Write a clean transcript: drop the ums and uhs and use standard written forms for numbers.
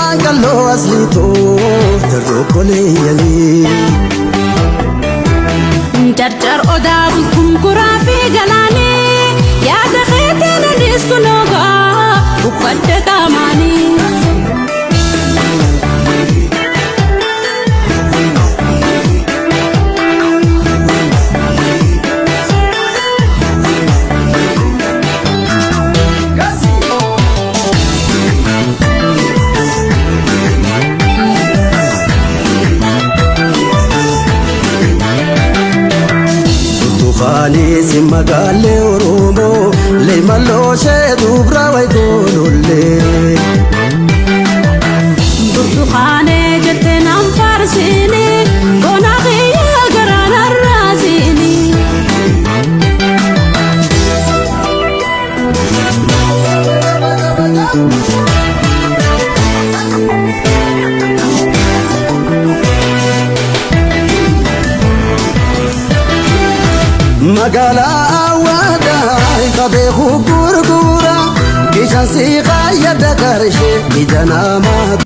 Ilmaan qalloo asliitoo darroo koleeyyanii. Carcar odaa bultum kuraa fi galaanii yaada keetiin anis kunoogaa uffadde qaamaanii. Burtukaanii si magaallee Oromoo leemalloo ishee dubra wayi goolollee. Burtukaanee jettee naan faarsiini goona kiyya garaan arraasiini. Magaalaa Awwaadaa qabee gurgura bishaan si qayyada qarshee ija namaa.